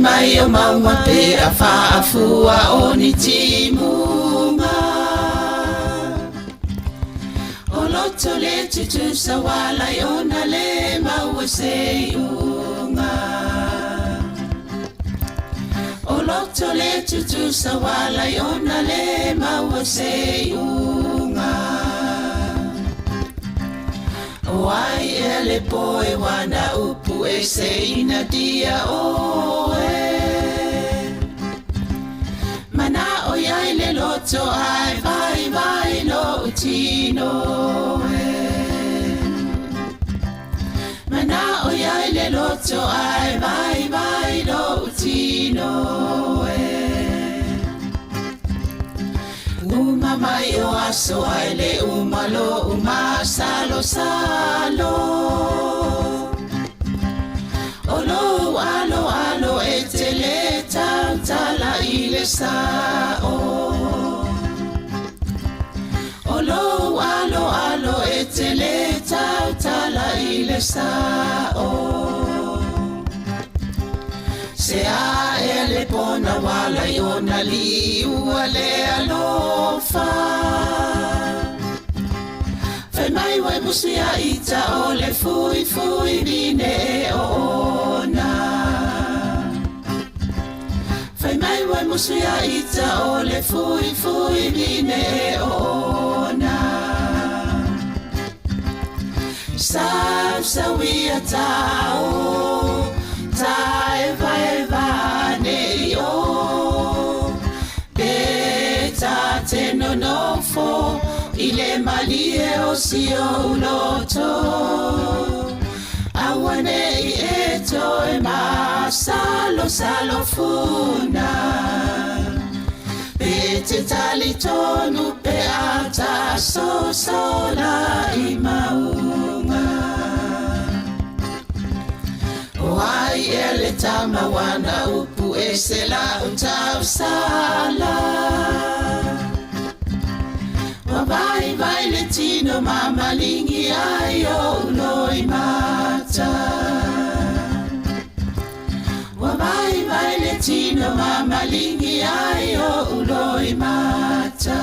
mai o mauga pe a faafua o ni timuga. O loto le tutusa walai ona le maua se iuga. O loto le tutusa walai ona le maua se iuga. O ai ea le poe wana upu e se ina dia oe. Mana o iai le loto ai vai vai lo utino e. Mana o iai le loto ai vai vai lo utino e. Uma mai o aso ai le uma lo uma salo salo. O lo alo alo e te le tautala i le sao. O lo alo alo e te le tautala i le sao. Se a e le pona wala i ona li ua le alofa. Fai mai wai musia ita o le fui fui vine e o ona. Fai mai wai musia ita o le fui fui vine e o ona. Sau sau ia tau, ta e vai va ne i o. Pe ta te nonofo, i le malie o si o uloto. Aua ne i e toe ma salo salo funa. Pe te tali tonu pe ata so sola i maunga. O ai e le tama wana upu e se la utau sala. Wa vai vai le tino mamalingi ai o uloi mata. Wa vai vai le tino mamalingi ai o uloi mata.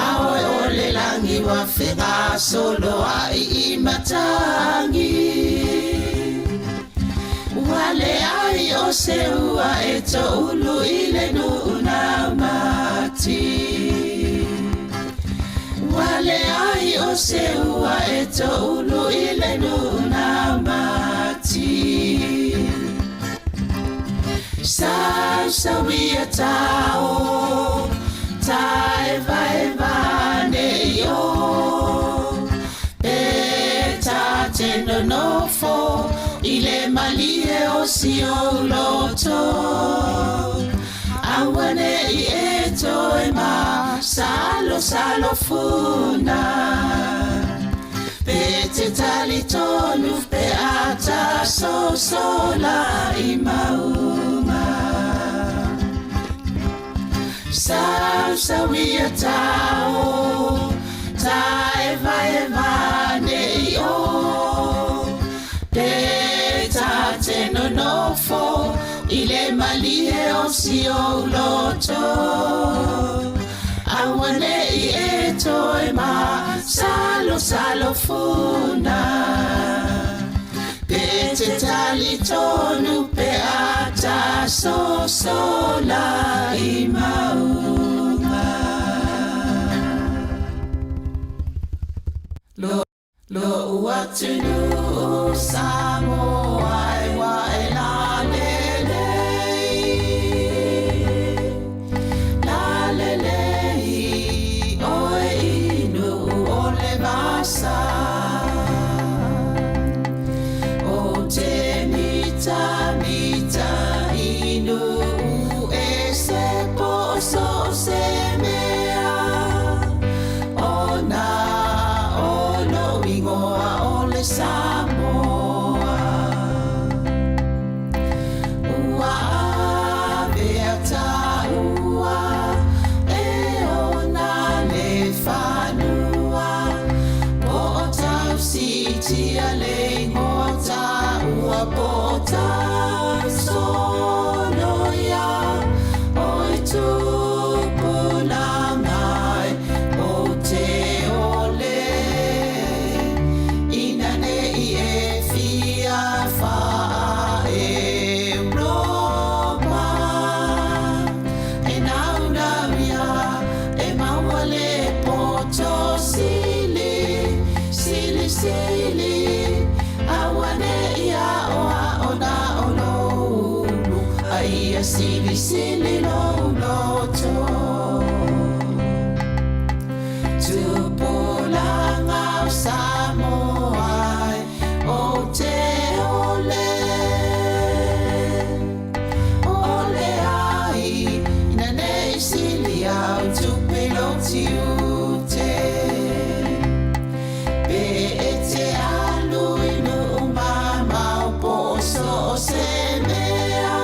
Aoe o le langi wa whenga solo ai i matangi. Ua le ai o se ua e to ulu i le nuu na mati. Ua le ai o se ua e to ulu i le nuu na mati. Sau sau ia tau, ta e vai va ne i o. Pe ta te nonofo, i le malie o si o loto. Aua ne i e toe ma salo salo funa. Pe te tali tonu pe ata so sola i maunga. Sau sau ia tau, ta e vai e va ne i o. Pe ta te nonofo, i le malie o si o loto. Aua ne i e toe ma salo salo funa. Pe te tali tonu pe ata so sola i maunga. Lo, lo uatunu Samoa e wa e la le le. La le le i oe inu o le vasa. O te mita mita inu e se po so se mea. O na o lo ingoa o le Samoa. Ua avea taua e ona le fanua. Po o tau sitia le ingoa taua. Ua pota solo ia oi tupulaga o te ole Ina nei e fia wha-Europa E naunau ia e maua le poto sili Sili sili aua nei aoao na o lou ulu A ia silisili lou loto Tupulaga o Samoa ou te ole Ole ai ina nei sili au tupe lou tiute Pe e te alu i nuu mamao po o so o se mea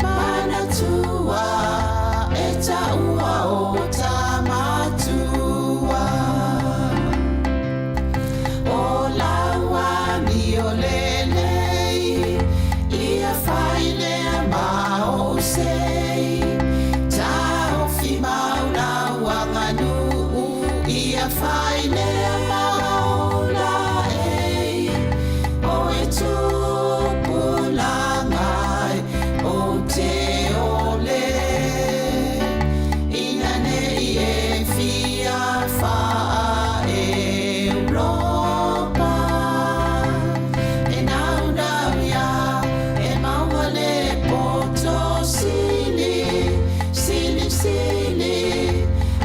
Manatua e taua o Tamatua O lau amio lelei ia fai lea ma ou sei Taofi mau lau aganuu ia fai lea ma ou laei O e tupulaga ou te ole Ina nei e fia wha-Europa E naunau ia e maua le poto sili Sili sili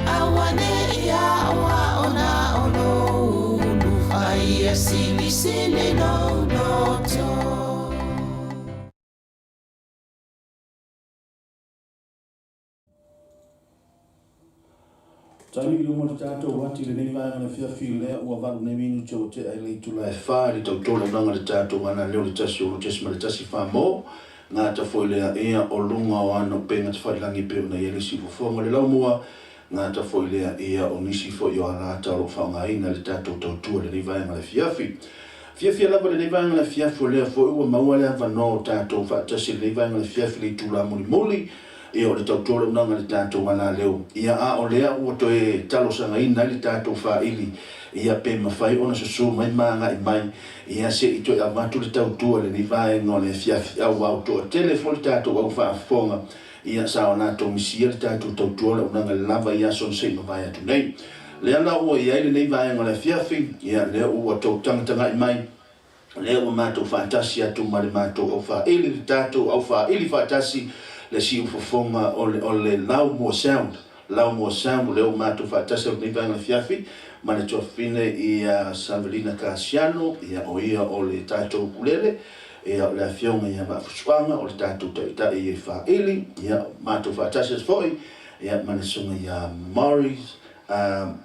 aua nei aoao na o lou ulu A ia silisili lou loto. Taimi i luma o le tatou ati i lenei vaega o le afiafi lea ua valu nei minute ua tea ai le itula e fa i le tautolo aunaga le tatou ana leo le 16.14 mo gata foi lea ia o luga o ana upega tafailangi e pei ona i ai le isi fofoga o le laumua gata foi lea ia o nisi foi o alata o lo o faaaogaina i le tatou tautua i lenei vaega o le afiafi. Fiafia lava lenei vaega o le afiafi o lea foi ua maua le avanoa o tatou faatasi i lenei vaega o le afiafi i le itula mulimuli ia o le tautua le auaunaga i le tatou alaleo ia a o lea ua toe talosagaina ai le tatou faili ia pe mafai ona susu mai ma agai mai ia se i toe avatu le tautua i lenei vaega o le afiafi aua ua toatele foi le tatou au faafofoga ia sa o latou misia le tatou tautua o le auaunaga i le lava i aso na se i mavae atu nei. Lea la ua i ai lenei vaega o le afiafi, ia lea ua tou tagatagai mai, lea ua matou faatasi atu ma le matou aufaili, le tatou aufaili faatasi, le siufofoga o le, o le Laumua Sound, Laumua Sound, lea ua matou faatasi atu lenei vaega o le afiafi, ma le tuafafine ia Savelina Kasiano, ia o ia o le tatou ukulele, ia o le afioga ia Vaafusuaga, o le tatou taitai e faili, ia matou faatasi atu foi, ia ma le susuga ia Morris,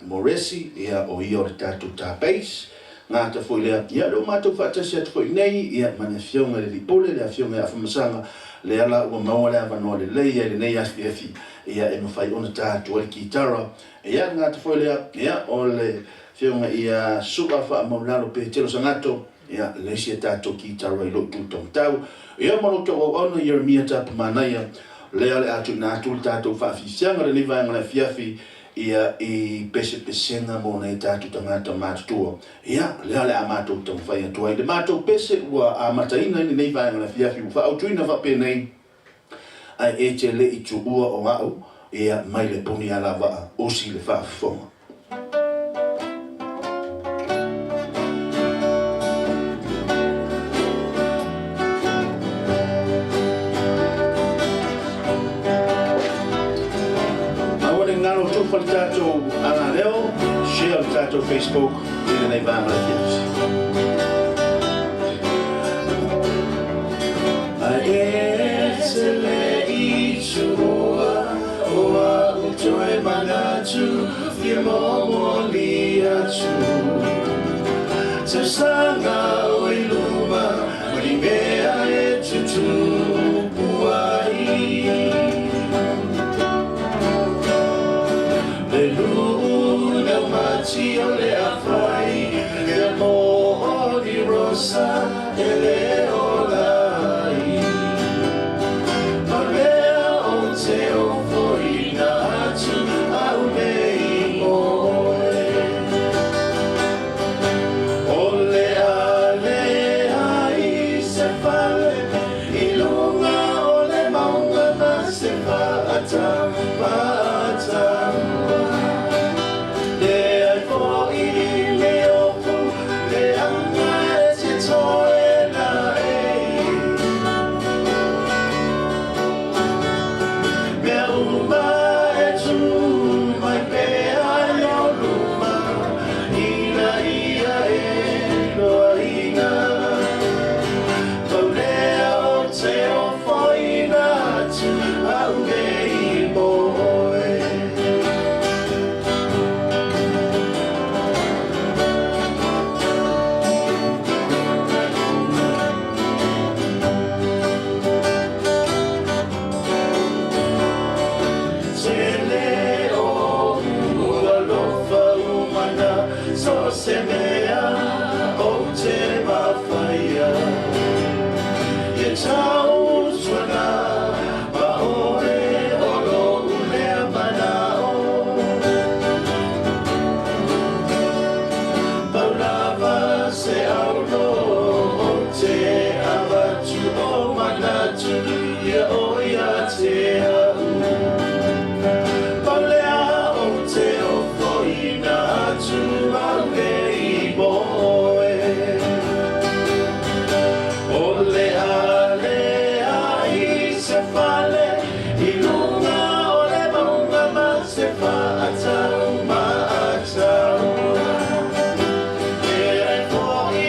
Moresi, ia o ia o le tatou ta bass, gata foi lea, ia lea ua matou faatasi atu foi nei, ia ma le afioga i le Alii Pule, le afioga ia Afamasaga, lea la ua maua le avanoa lelei ai lenei afiafi, ia e mafai ona ta atu ai le kitara, ia gata foi lea, ia o le afioga ia Su'a Faamaulalo Petelo Sagato, ia le isi a tatou kitara i lou itu taumatau, ia ma lo outou auauna Ieremia Tapamanaia, lea o le a tuuina atu le tatou faafiafiaga i lenei vaega o le afiafi, ia i pesepesega mo nai tatou tagata matutua. Ia, lea o le a matou taumafai atu ai. Le matou pese ua amataina ai lenei vaega o le afiafi ua faaautuina faapenei, Ae e te le i tuua o au, ia, mai le puni alavaa, usi le faafofoga. Aua ne galo tufa le tatou alaleo, share le tatou Facebook i lenei vaega afiafi. Ae e te le i tuua o au toe manatu fia momoli atu Tausaga o i luma ma ni mea e tutupu ai Le luna mati o le afai Ia mo o ni ro osa e le ola ai. Ma mea o te ofoina atu au nei mo oe. O le a leai se fale i luga o le mauga ma se faataumaataua. Leai foi ni ofu leaga e te toe laei. Mea uma e tu mai pea i ou luma, ina ia e iloaina. Pau lea o te ofoina atu au nei mo oe. Tele ou alofa umana, so se mea ou te mafaia. Ia tautuana ma oe o lou lea manao. Pau lava se auno ou te avatu o manatu ia oe ia te au. Pau lea o te ofoina atu au nei mo oe. O le a leai se fale i luga o le mauga ma se faataumaataua. Leai foi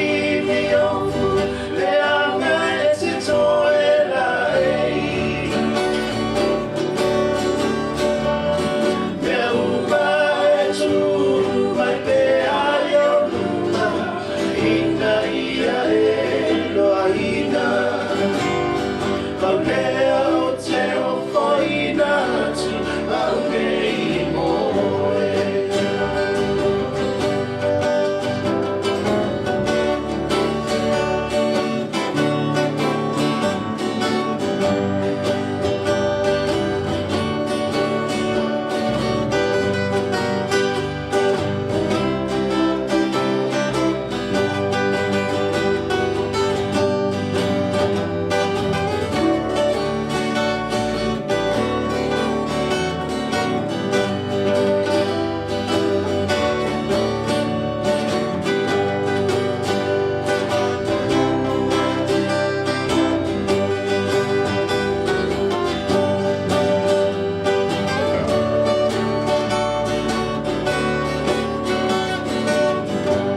ni ofu leaga e te toe laei. Mea uma e tu mai pea i ou luma, ina ia e iloaina. Pau lea o te ofoina atu au nei mo oe.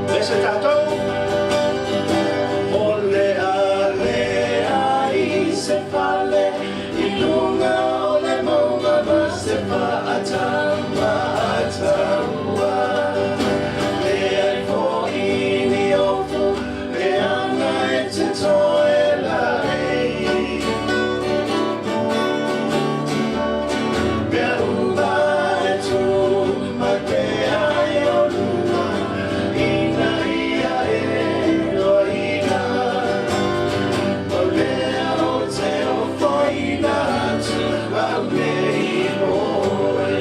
Pese tatou. O le a leai se fale i luga o le mauga ma se faataumaataua. Leai foi ni ofu leaga e te toe laei. Mea uma e tu mai pea i ou luma, ina ia e iloaina. Pau lea o te ofoina atu au nei mo oe.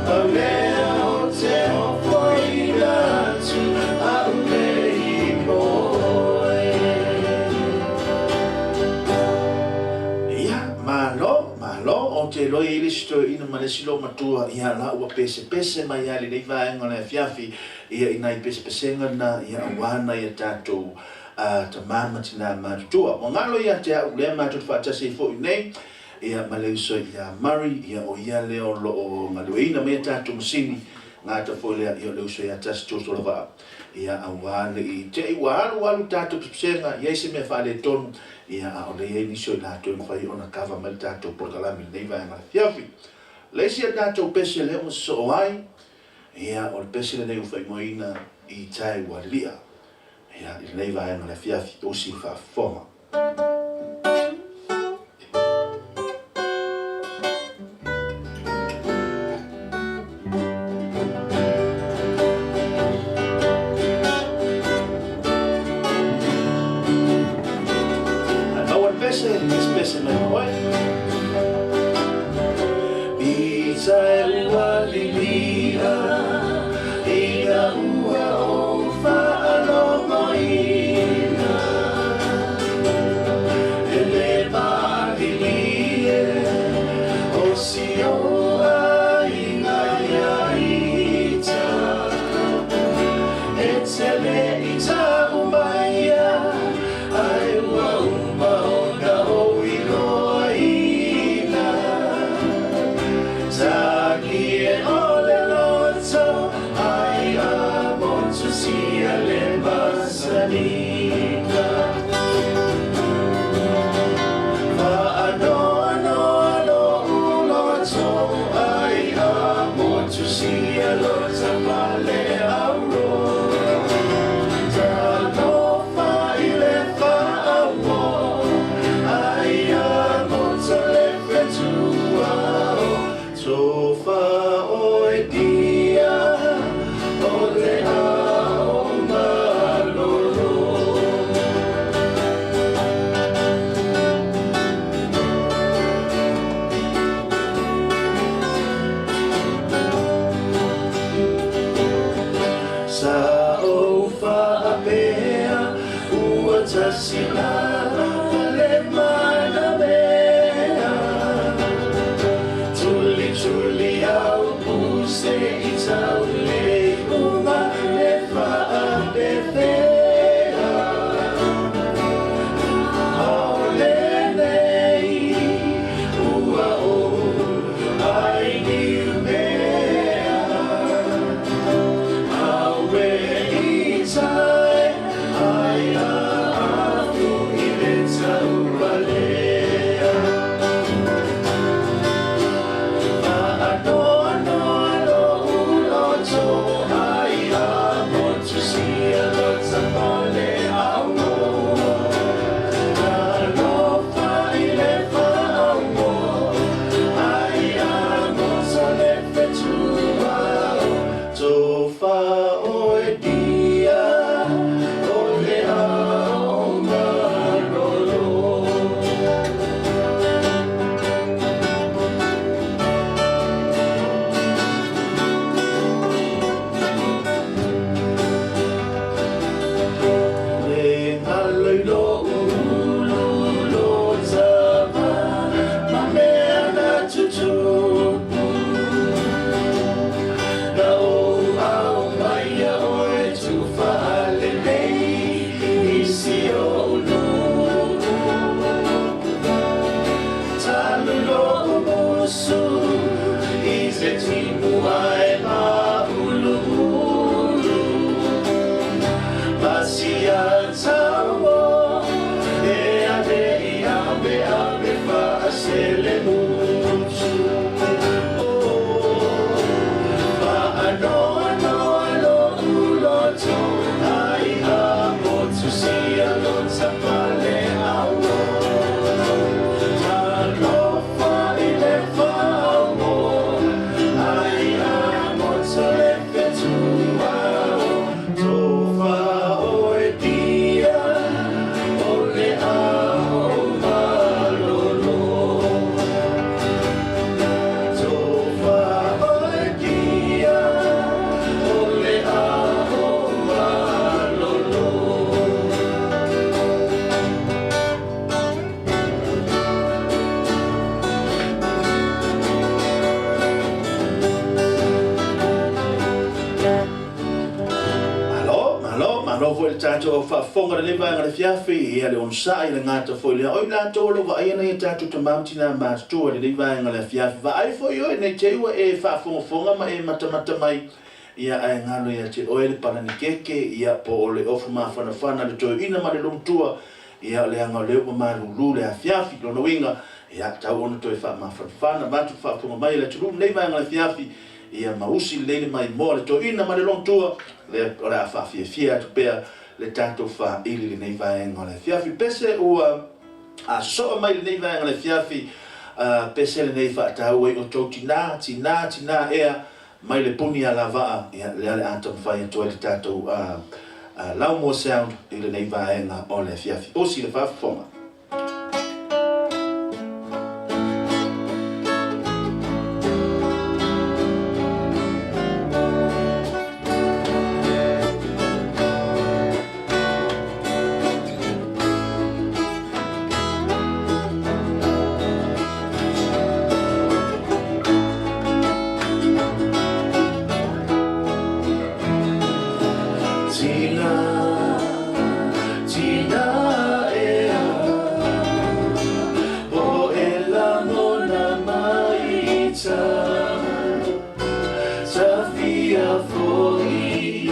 Pau lea o te ofoina atu au nei mo oe. Ia, malo, malo, ou te iloa e i ai le isi toeaina ma le isi loomatua, ia, la ua pesepese mai lava i lenei vaega o le afiafi, ia, i nai pesepesega na, ia, aua nai a tatou tama ma tina matutua. Ua galo ia te au lea matou te faatasi ai foi nei, ia, ma le uso ia Murray, ia, o ia lea o lo o galueina mai a tatou masini, gata foi lea, ia, o le uso ia Tasi Tosolavaa, ia, aua ne i te i ua alu alu tatou pesepesega, i ai se mea faaletonu, ia, a o lea e i ai nisi o i latou e mafai ona kava mai le tatou polokalame i lenei vaega afiafi. Le isi a tatou pese lea ua sosoo ai, ia, o le pese lenei ua faaigoaina i tai ua li'a, ia, i lenei vaega o le afiafi, usi faafofoga. sia lo tapale auro. Talofa i le faaauo, ai a moto le fetuao. Tofa oe dia, o le ao malolo. Sa ou faapea ua tasi lava le manamea. Tulituli au puse i tau le iuga le faapefea. A o lenei ua ou ai niumea. Aue i tai, ai a afu i le taualea. Faanoanoa lo'u loto, ai a motu sia lo tapale auo. Talofa i le faaauo, ai a motu le fetuao. Tofa oe dia, o le ao malolo. Le galo i lo'u ulu lo tava, ma mea na tutupu. Na ou aumaia oe tuufaalelei i si o'u nuu. Talu lo'u musu i se timu ae māuluulu. Pasia taua e ane i ame ame faaselemutu. Oh, faanoanoa lo'u loto, ai a motu sia lo tapale auo. Talofa i le faaauo, ai a motu le fetuao. Tofa oe dia, o le ao malolo. Tofa oe dia, o le ao malolo. Malo, malo, malo foi le tatou au faafofoga lenei vaega le fiafi, ia le onosai le gata foi lea. O i latou o lo o vaaia nai a tatou tama ma tinā matutua i lenei vaega le afiafi. Vaai foi oe nei te i ua e faafogafoga ma e matamata mai, ia ae galo ia te oe le palani keke, ia po o le ofu mafanafana le toeaina ma le logotua, ia leaga o lea ua malūlū le afiafi. Lona uiga, ia tau ona toe faamafanafana vaeatu le faafofoga mai a le atunuu lenei vaega le afiafi, ia ma usi lelei le maimoa le toeaina ma le logotua, lea o le a faafiafia atu pea le tatou faaili lenei vaega o le afiafi. Pese ua sosoa mai lenei vaega o le afiafi, pese lenei faataua i outou tinā, tinā, tinā ea, mai le puni alavaa, ia lea le a taumafai atu ai le tatou Laumua Sound i lenei vaega o le afiafi. Osi le faafofoga. Tina, tina ea, o e lagona mai ita, tafia foi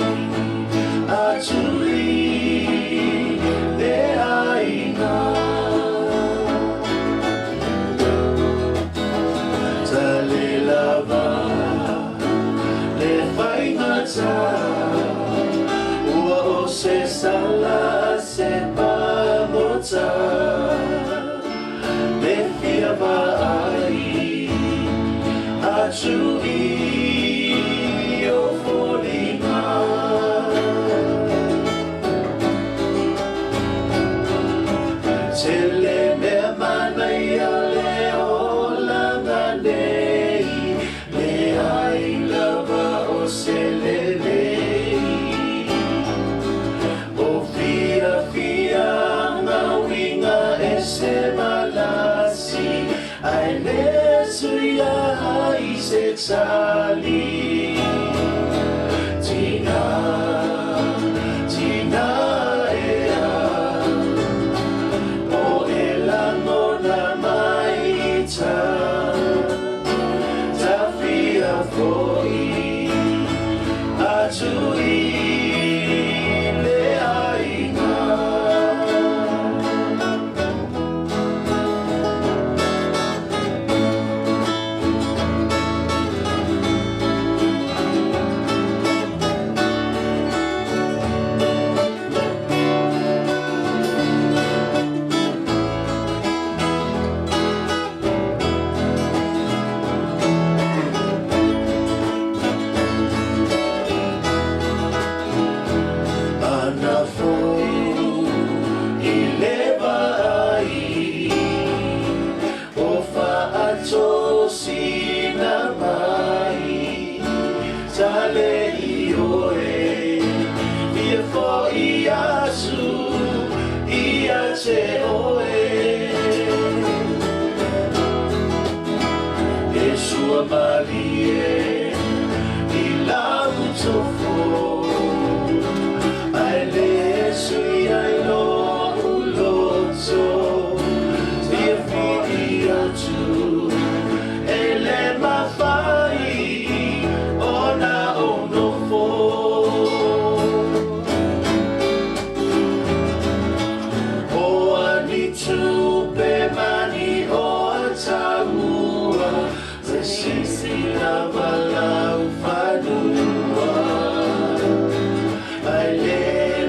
atu i le aiga. Tale lava nei, leai lava o se lelei. O fiafiaga uiga ese malasi, ae le suia ai se tali. Tina, tina ea, o e lagona mai ita, tafia fo'i atu i le aiga. Ana fou i le vaai o faatosina mai, tale i oe fia fo'i atu ia te oe. E sua malie i lau tofo, ae le suia i lo'u loto, fia fo'i atu e le mafai ona ou nofo. O a ni tupe ma ni oa taua, se sisi lava lau fanua, ae le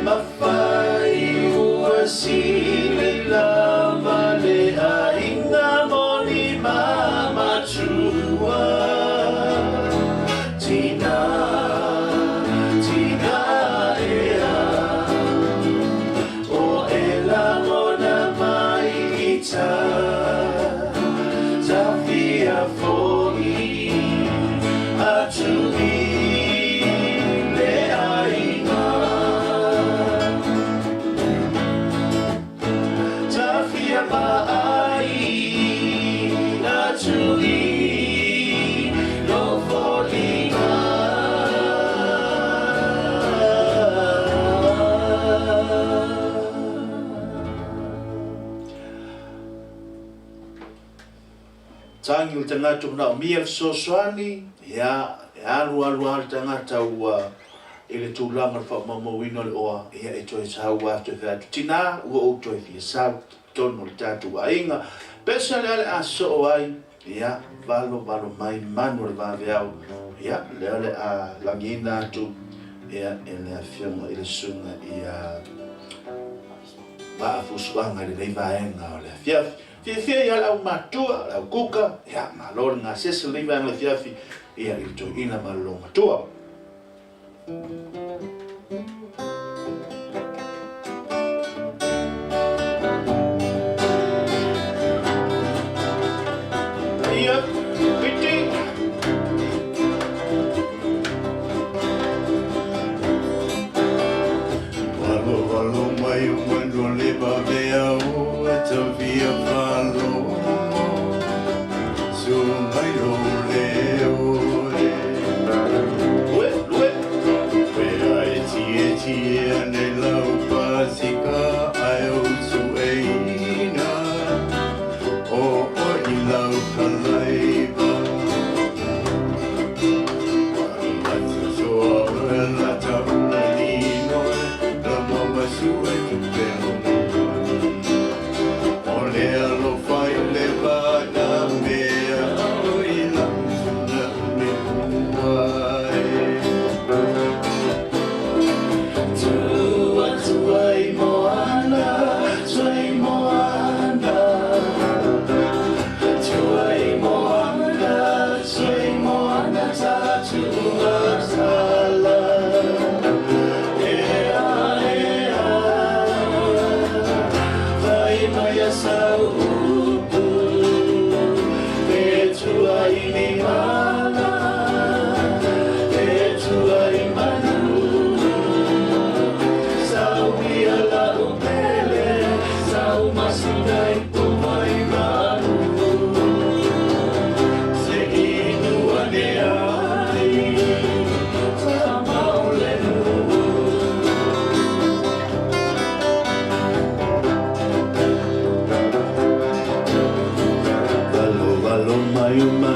mafai ua sili lava le aiga moni ma matua. Tina, tina ea, o e lagona mai ita, tafia fo'i atu i le aiga. Tafia vaai atu i Nofoliga. Tagi o le tagata manaomia le fesoasoani, ia, e alu alu lava le tagata ua i le tulaga o le faamaumauina o le oa, ia e toe sau lava toe fai atu, tina, ua ou toe fia sau i totonu o le tatou aiga. Pese lea le a sosoo ai, ia, valo valo mai manu o le vaveao, ia, lea o le a lagiina atu, ia, e le afioga i le susuga ia Vaafusuaga i lenei vaega o le afiafi. Fiafia ia le aumatua, le aukuka, ia, malo le gasese lenei vaega o le afiafi, ia, i le toeaina ma le loumatua. Ia, Fiti. Valo valo mai o manu o le vaveao e tafia faalogo su mai lo leo e. Lue, lue. Pea e tie tie ane lau pasika ai o sueina o o i lau kalaiva. Soa la taula lino la mama sue tu pe o le alofa i le vana mea o i la suna.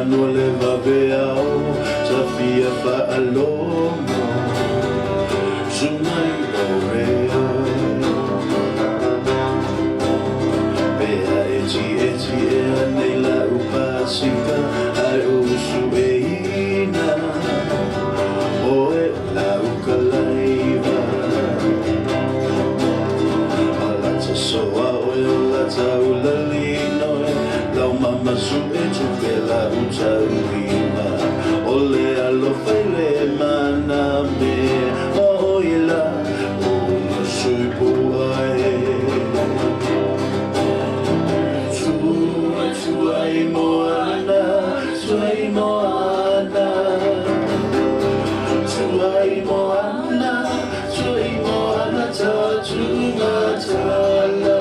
manu o le vaveao sa fia faalogo Su mai lo leo Pe a etieti ea nei lau pasika ai usu e ina Oe o lau kalaiva O lata soa oe o lata ulalino e Lau mama su e tupe lau taulima O le alofa i le mana me o ila O na sui pua e Tua tua i moana, tua i moana Tua i moana, tua i moana ta tunga tala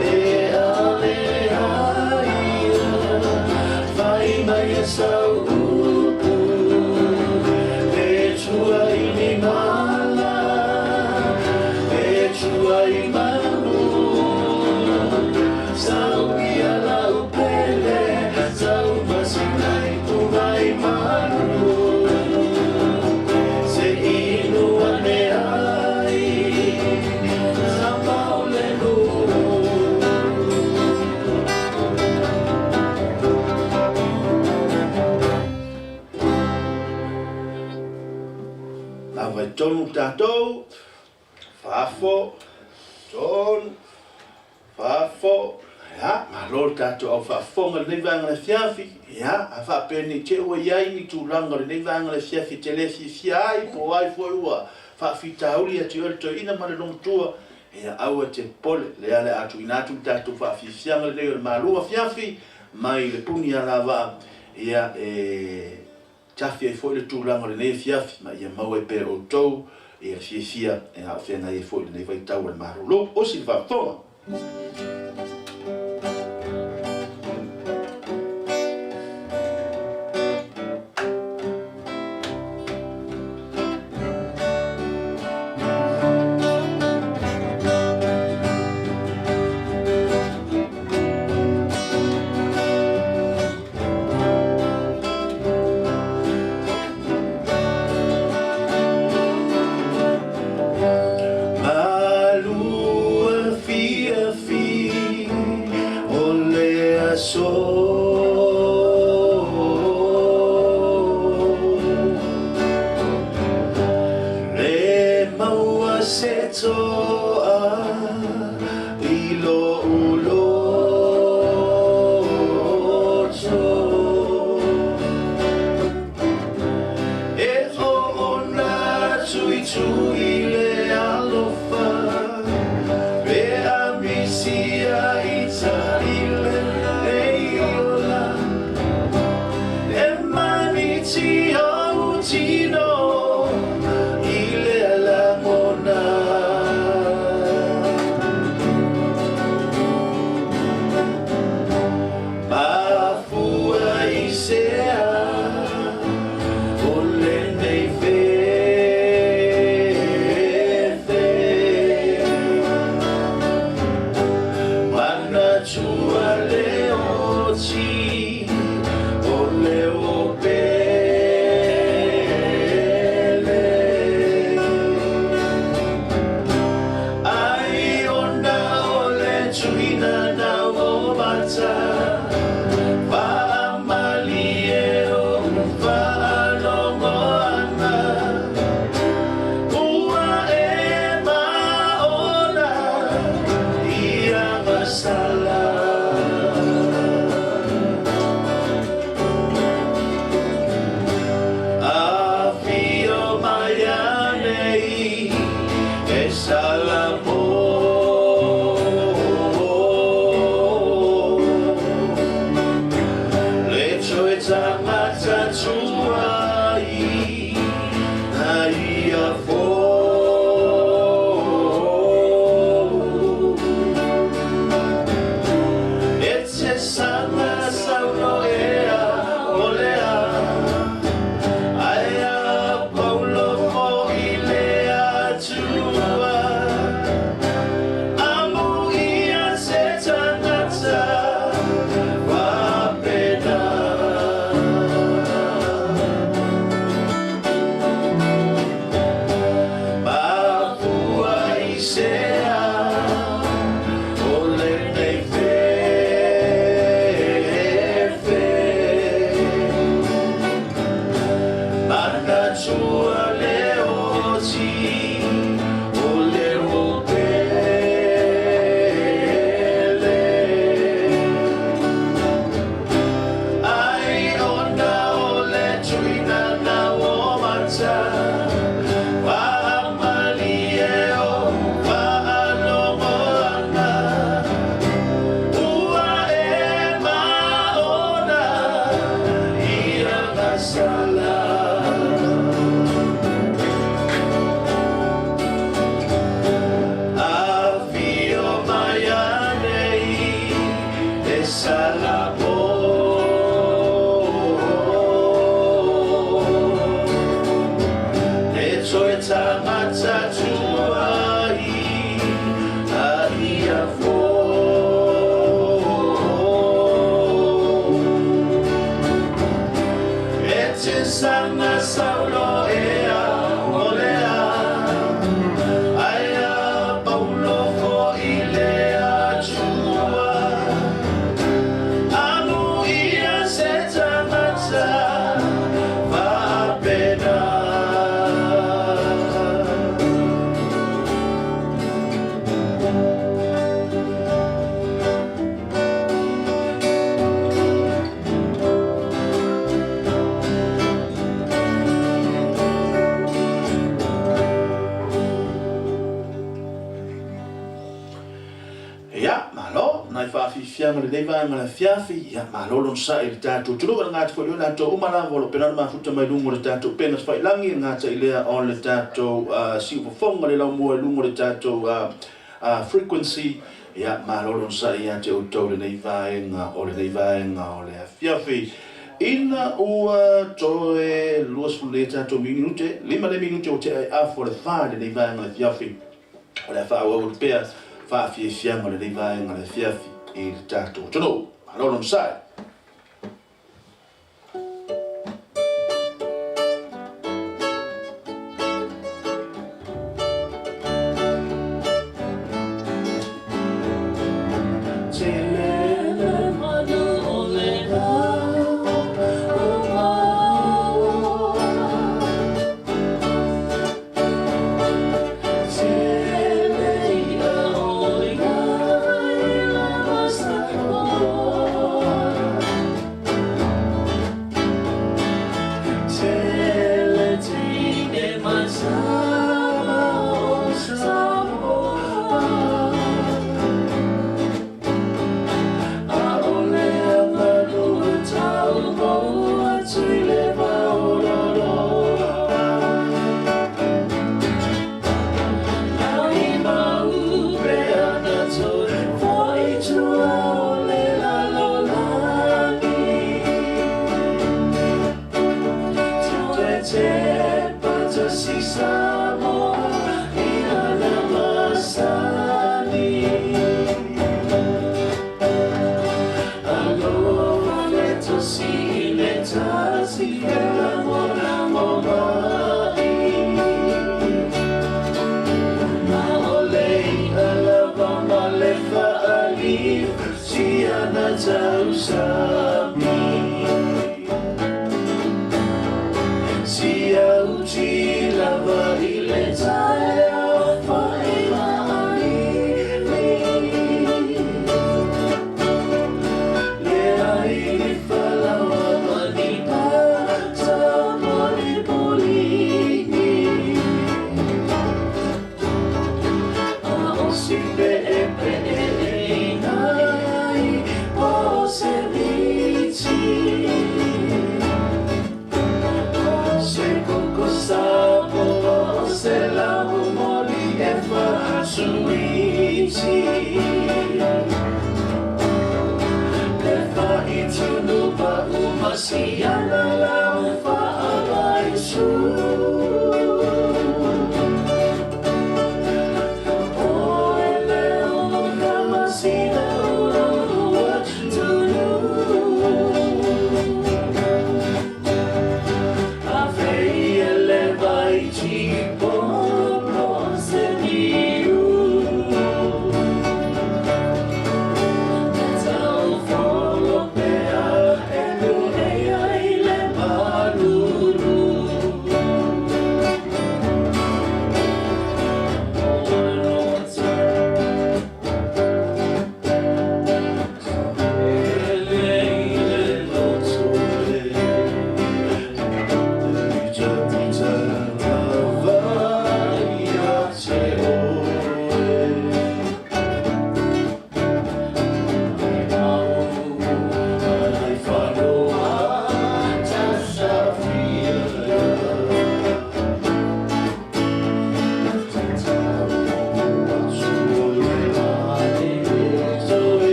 E ale aia, fai mai e sau upu E tua i ni mala, e tua i manu Sau ia lau pele, sau masinai tu vai manu Se inu ane ai, sa paule nu. Lava i tonu tātou, fafo, tonu, fafo, ia, malo le tātou au faafofoga i lenei vaega o le afiafi, ia, a faapea nei te ua i ai ni tulaga o lenei vaega o le afiafi e te le fiafia ai, po o ai foi ua faafitauli ia te oe le toeaina ma le loumatua, ia, aua e te popole, lea o le a tuuina atu le tatou faafiafiaga lenei o le malu afiafi mai le puni alavaa, ia, e tafi ai foi le tulaga o lenei afiafi, ma ia maua ai pea e outou le fiafia a o feagai ai foi i lenei vaitau o le malolo. Osi le faafofoga. Malua fiafi o le aso Le maua se toa i lo'u loto E ho'ona tuitui le alofa Pe a misia i tali lenei ola E maniti ou tino i le lagona Mafua i sea o lenei fefe Manatua le oti o le o pele Ai ona o le tuina na o mata Faamalie o faalogoana Ua e maona ia masala Afio mai anei e Salamo Le toe tagata tuai na ia fou E te saga saunoea o lea Ae a paulo foi le Atua Amuia se tagata faapena. Tatuai a ia fo. E te sanga saulo ea o lea, aia paulo fo i le atua. Amo ia se tagata faapena. Ia, malo, nai faafiafiaga o lenei vaega o le afiafi, ia, malo lona sa'i i le tatou atunuu, e le gata foi i lea o latou uma lava o lo o pena ona mafuta mai luga o le tatou upega tafailagi, e le gata i lea o le tatou siufofoga o le laumua i luga o le tatou frequency, ia, malo lona sa'i ia te outou i lenei vaega o lenei vaega o le afiafi. Ina ua toe 20 nei a tatou minute, 5 nei minute ua tea e afa o le fa i lenei vaega o le afiafi, O le a faaauau atu pea faafiafiaga o lenei vaega o le afiafi i le tatou atunuu. Malo le onosai!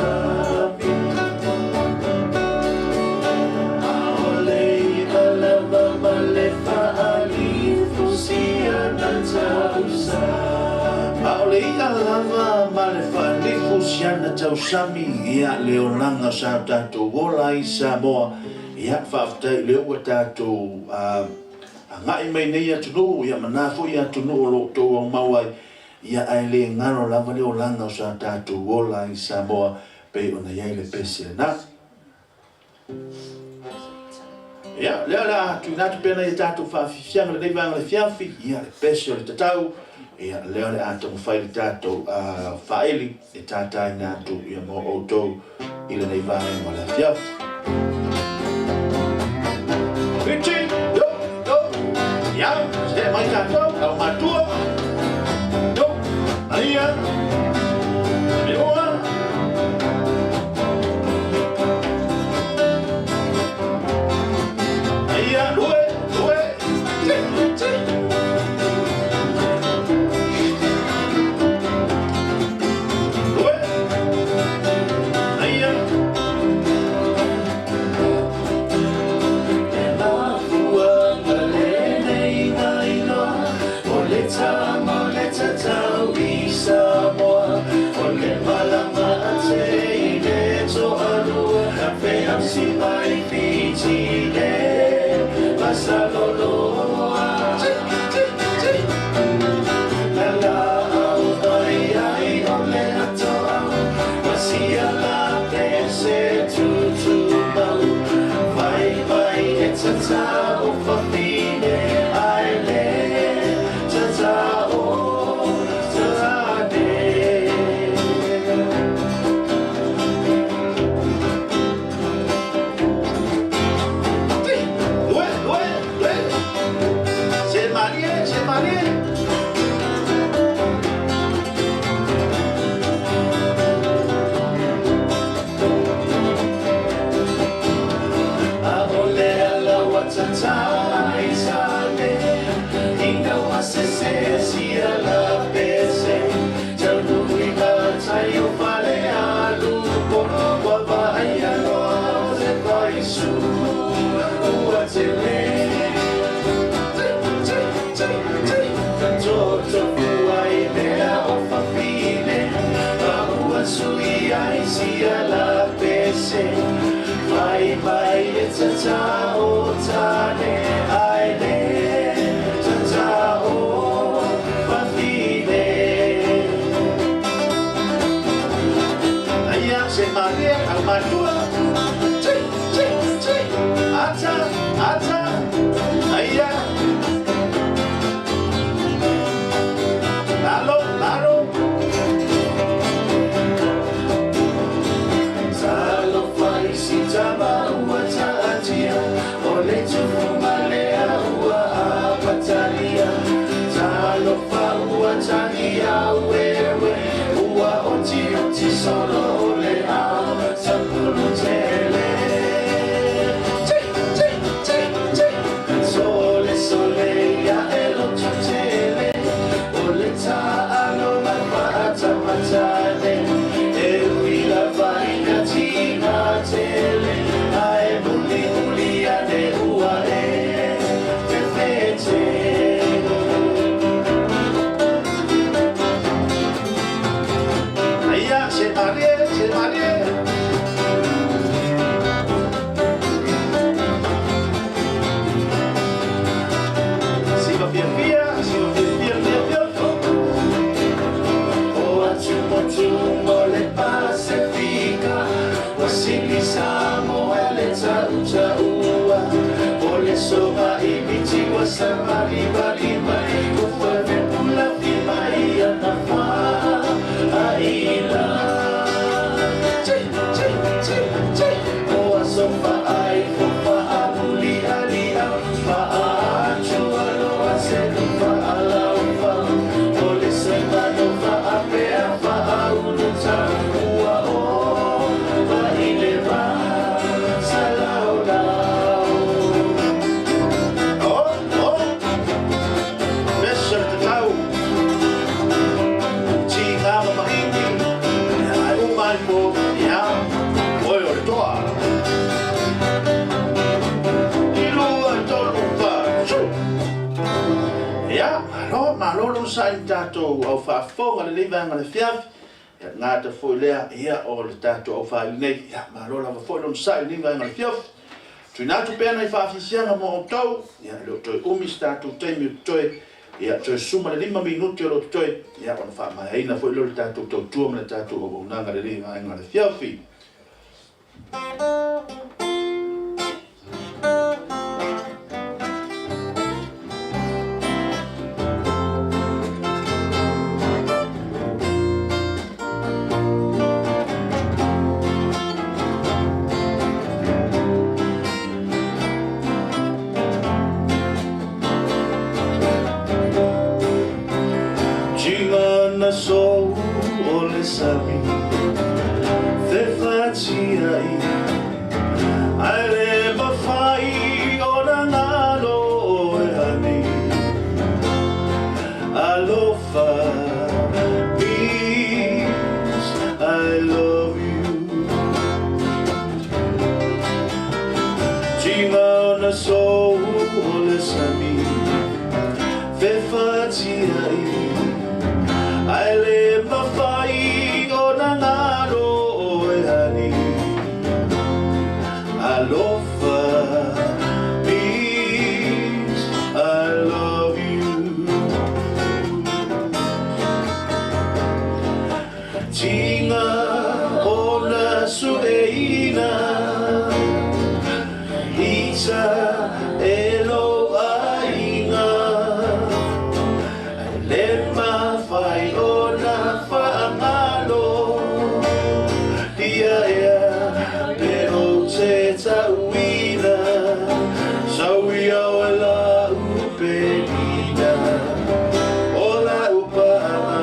sami. Aole i'a lava ma le fa'alifu siana tausami. Aole i'a lava ma le fa'alifu siana tausami, ia le olaga o sa tatou ola i Samoa. Ia fa'afetai lea ua tatou aga'i mai nei atunuu, ia ma na fo'i atunuu o lo'o outou aumau ai, ia ae lē galo lava le olaga o sa tatou ola i Samoa pei ona iai le pese lena. Ia lea o le a tuuina atu pea nai a tatou faafiafiaga lenei vaega o le afiafi, ia le pese o le tatau, ia lea o le a taumafai le tatou faaeli e tātāina atu ia mo outou i lenei vaega o le afiafi. Fiti, yo, yo, ia, se mai tatou, au matua, yo, aia, meoa, aia, lue, lue, ti, ti. Lue, aia. E mafuanga lenei mailoa o le tama o le tatau i Samoa o le malama a te i le toalua feausi mai Fiti le masaloloa. Na la au mai ai o le atoa Masia la pese tutu mau Vai mai e tata o fafine ai le tata o tane. Lue, lue, lue. Se malie, se malie. Aole ala wa tata i sane Inga wa se si ala pese Taunui matai o fale alupo Wa vai aloa le vai su ua tele. Toto fua i mea o fafine Ma ua sui ai si ala pese Mai mai e tata o tane ai le tata o fafine. Aia, se malie, au matua. Ti, ti, ti. Ata, ata. Aia. Lalo, lalo. Talofa i si tama ua taatia O le tufumalea ua apatalia Talofa ua tagia wewe Ua oti oti solo o le au Tapulu tele. Ti, ti, ti, ti. Sole sole ia e loto tele O le taalo mafaatamatane E ui lava ina tina tele Ae muli muli ane ua e fefete. Aia, se malie, se malie. Siva fia fia, siva fia fia fia fia. O atu motu mo le Pasifika Wasili Samoa le tautaua O le soma i miti wa samali bali mai Ua vepula fi mai ana wha aila. Ti, ti, ti, ti. O aso fa ai fo fa amuli ali au Fa atu aloa selu fa alau fa O le semano fa apea fa auluta Ua o fa i le va sa lau lau. Oh, oh. au faafofoga i lenei vaega o le afiafi. Ia, gata foi lea, ia, o le tatou aufaaili nei. Ia, malo lava foi le onosai i lenei vaega o le afiafi. Tuuina atu pea nai faafiafiaga mo outou, ia, e le o toe umi se tatou taimi o totoe, ia, toe 15 minute o lo o totoe, ia, ona faamaeaina foi lea o le tatou tautua ma le tatou auaunaga i lenei vaega o le afiafi. Tinga na sou o le sami Fefatiai Ae le mafai ona galo e ani Alofa Please I love you Tinga ona sou o le sami Fefatiai Ae le mafai ona galo e ani Alofa Please I love you Tinga ona sueina Ita e lo aiga Ae le mafai ona faagalo Ia ea pe ou te tauina Sauia oe lau penina O lau paaga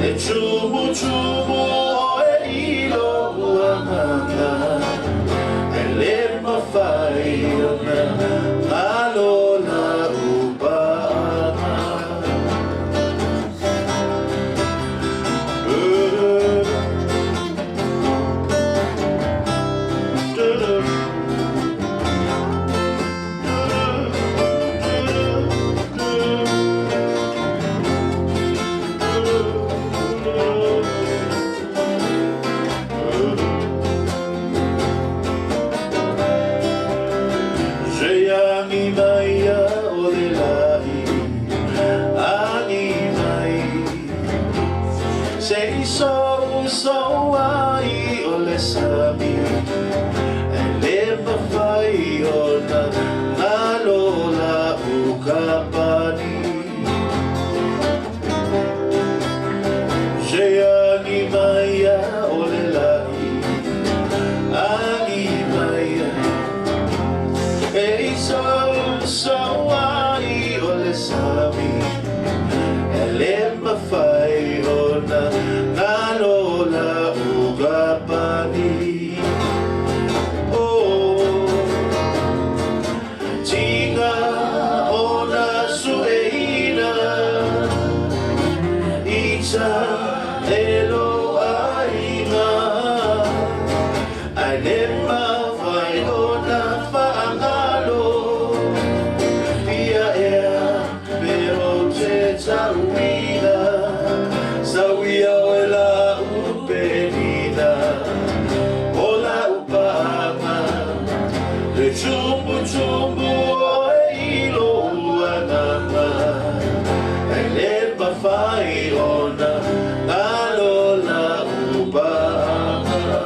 E tumutumu oe i lou agaga E le mafai ona galo lau paaga. Se agi mai a o le la'i agi mai Se i sou sou ai o le sami E le mafai ona galo lau kapani Se agi mai a o le la'i agi mai E i sou sou ai o le sami E le mafai ona galo lau kapani Oh Tinga ona sueina Ita e lo aiga Ae le mafai ona faagalo Ia ea pe ou te tauina Sauia oe lau penina O lau paaga Le tumutumu oe i lou agaga E le mafai ona galo lau paaga.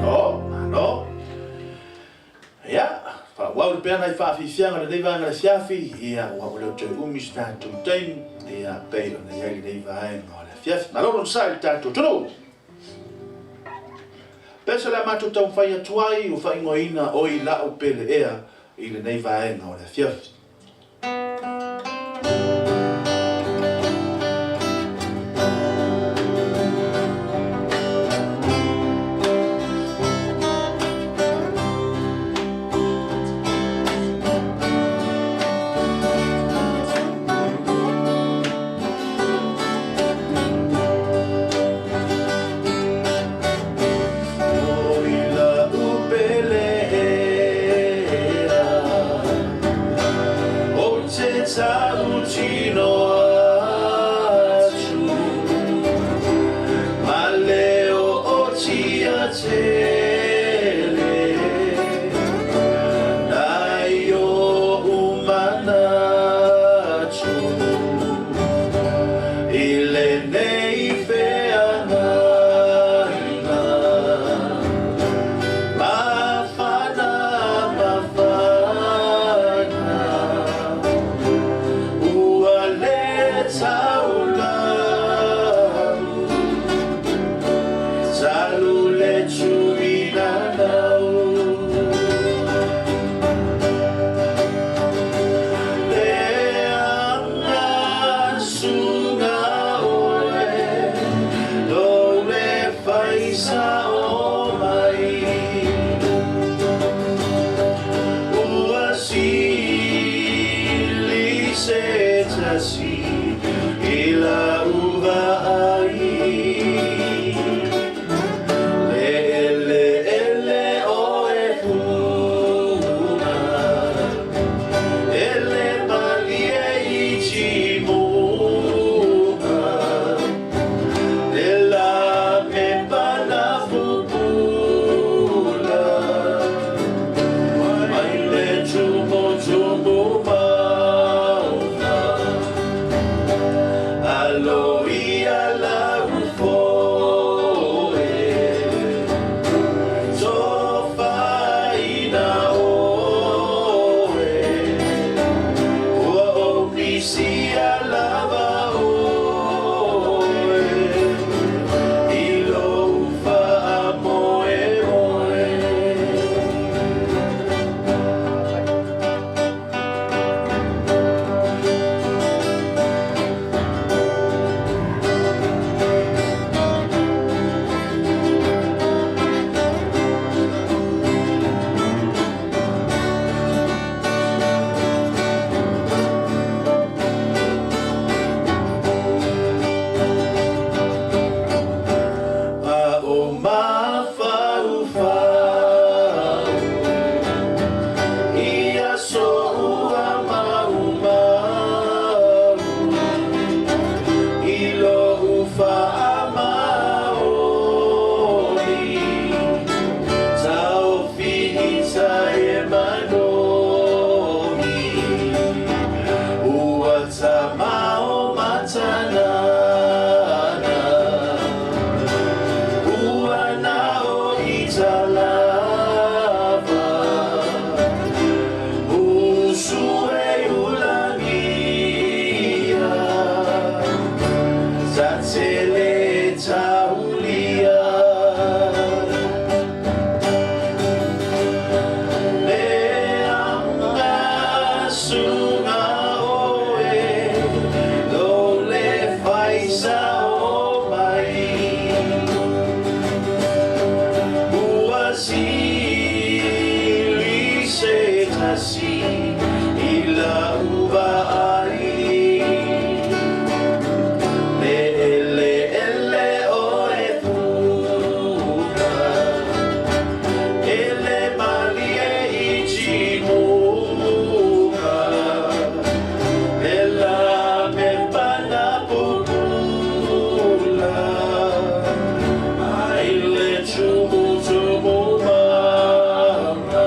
Oh, malo. Ia, faaauau le pea nai faafiafiaga o lenei vaega o le afiafi, ia, ua ua le o toe umi se tatou taimi, ia, pei ona i ai lenei vaega o le afiafi. Malo lona sa i le tatou atunuu! Pesa le a matou taumafai atu ai ua faaigoaina oi la'u pele ea i lenei vaega o le afiafi. tasi i lau vaai. Le eleele o e puna, e le malie i timuga, le la me pana pupula, mai le tumutumu mauna, alo ia lau foe, tofaina oe, ua ou misia lava oe, i lou faamoemoe. A o mafaufau i aso ua maumau, i lou faamaoni, taofi i tai e manogi, ua tamao matanana, ua nao i talava, usu e ulagia, ta tele taulia. Le agasuga oe, lo le faisao mai, ua sili se tasi i lau vaai. Le eleele o e puka, e le malie i timuga, e la me pana pupula, ai le tumutumu mauna,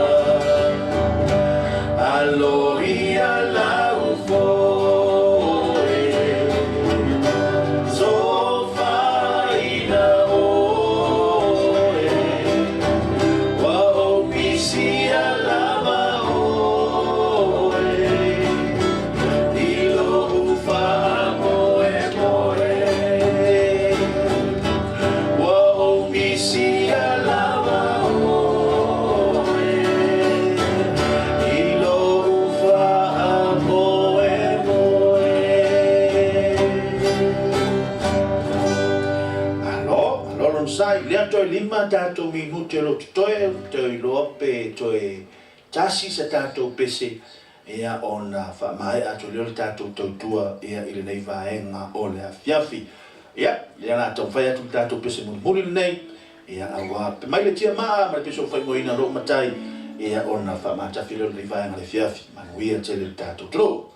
alo ia lau foe, tofaina oe, ua ou misia lava oe, i lou faamoemoe. Ua ou misia lava oe, i lou faamoemoe. Alo, alo lon sai, lea toe 5 tatou minute o lo totoe, toe iloa pe toe tasi sa tatou pese, ia ona faamaea atu lea o le tatou tautua ia i lenei vaega o le afiafi. Ia, lea la taumafai atu le tatou pese mulimuli lenei, ia aua pe mai le tia maa ma le pese o faimoina lou matai, ia ona faamatafi lea o lenei vaega le afiafi. Manuia tele le tatou tolo.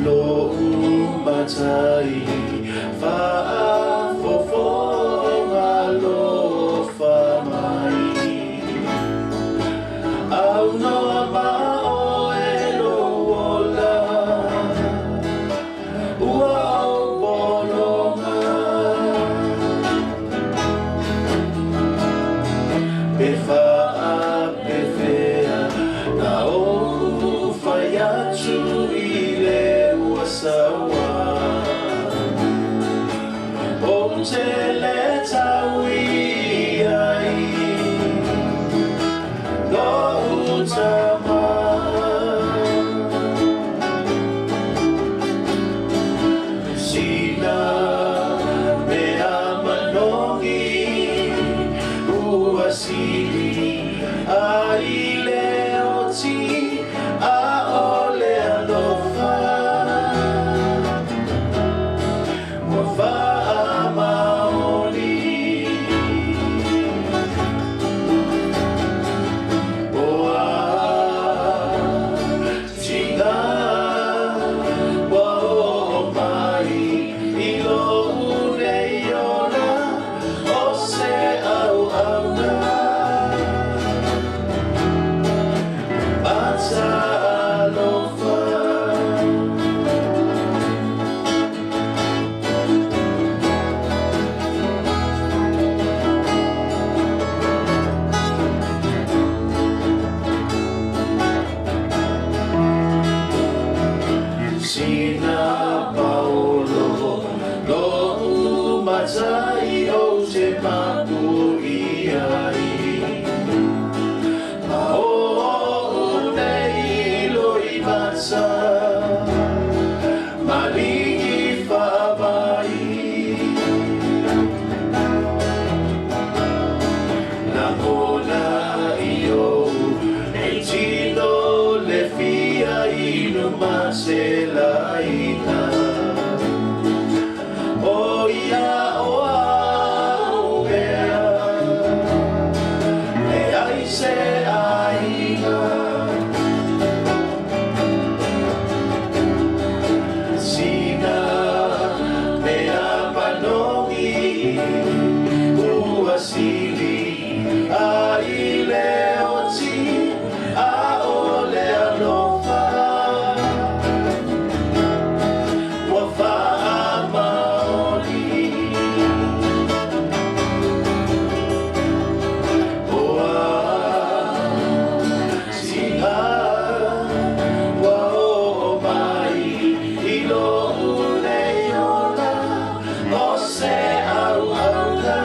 Lou matai faafofoga alofa mai, aunoa ma oe lou ola. Matalofa. Sina Paolo lo'u matai ou te mapu i ai Ma o'u nei loimata Maligi fa'avai Lagona i ou nei tino le fia inu maselaina O ia o au ea Leai se aiga Sina mea manogi ua sili ai le oti a o le alofa ua faamaoni. O a sina ua oo mai i lo'u nei ola o se auauna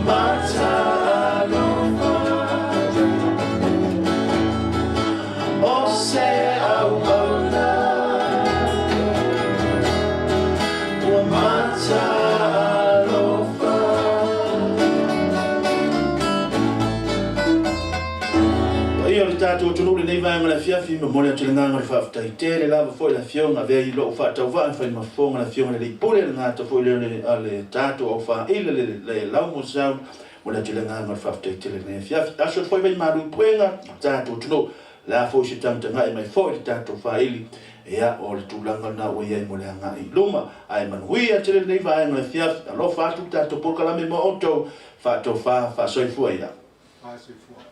Matalofa o se auauna ua matalofa. Paia o le tatou atunuu lenei vaega o le afiafi, momoli atu le agaga o le faafetai tele lava foi i le Afioga avea i lou faatauvaa e fai ma fofoga le Afioga i le Alii Pule le gata foi lea a le tatou aufaaile le le Laumosau, momoli atu le agaga o le faafetai tele i lenei afiafi. Aso foi vai malu i puega o le tatou atunuu, le a foi se tagatagai mai foi i le tatou faaili, ia o le tulaga lena ua i ai mo le agai i luma. Ae manuia tele lenei vaega o le afiafi, alofa atu le tatou polokalame mo outou, faatofa, faasoifua ia. Faasoifua.